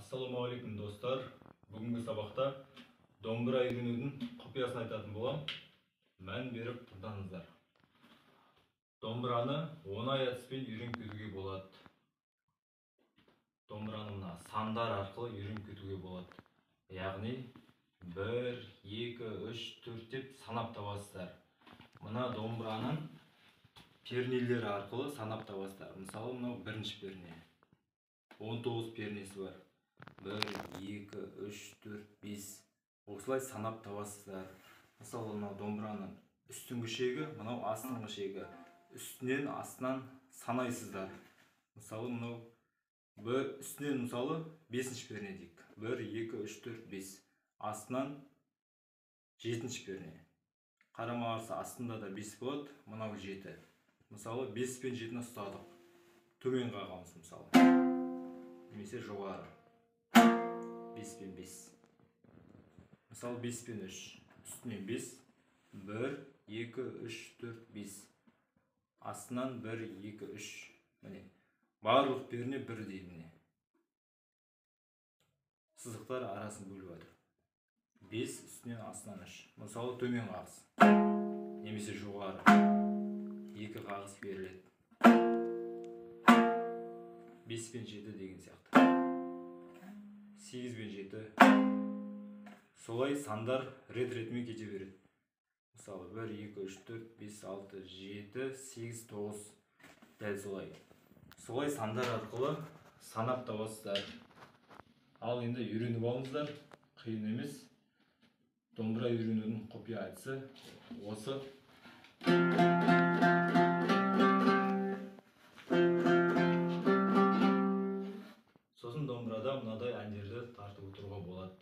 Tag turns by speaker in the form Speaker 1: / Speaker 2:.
Speaker 1: Ассалаумағалейкум, достар. Бүгінгі сабақта домбыра үйренудің құпиясын айтатын болам. Мән беріп тыңдаңыздар. Домбыраны оңай әдіспен үйреніп кетуге болады. Домбыраны мына сандар арқылы үйреніп кетуге болады. Яғни 1, 2, 3, 4 деп санап табасыздар. Мына домбыраның пернелері арқылы санап табасыздар. Мысалы, мынау бірінші перне. 19 пернесі бар. 1, 2, 3, 4, 5. Осылай санап табасыздар. Мысалы, мынау домбыраның үстіңгі шегі, мынау астыңғы шегі. Үстінен астынан санайсыздар. Мысалы, мынау бір үстінен, мысалы, 5-ші перне дейік. 1, 2, 3, 4, 5. Астынан 7-ші перне. Қарама-қарсы астында да 5 болады, мынау 7. Мысалы, 5 пен 7-ні ұстадық. Төмен қағамыз, мысалы. Немесе жоғары. 5 пен 5. Мысалы, 5 пен 3. Үстінен 5. 1, 2, 3, 4, 5. Астынан 1, 2, 3. Міне. Барлық перне бірдей, міне. Сызықтар арасын бөліп жатыр. 5 үстінен астынан 3. Мысалы, төмен қағыс. Немесе жоғары. 2 қағыс беріледі. 5 пен 7 деген сияқты. 8 пен 7. Солай сандар рет-ретімен кете береді. Мысалы, 1, 2, 3, 4, 5, 6, 7, 8, 9. Дәл солай. Солай сандар арқылы санап табасыздар. Ал енді үйреніп алыңыздар. Қиын емес. Домбыра үйренудің құпия әдісі осы. Сосын домбырада мынадай әндерді тартып отыруға болады.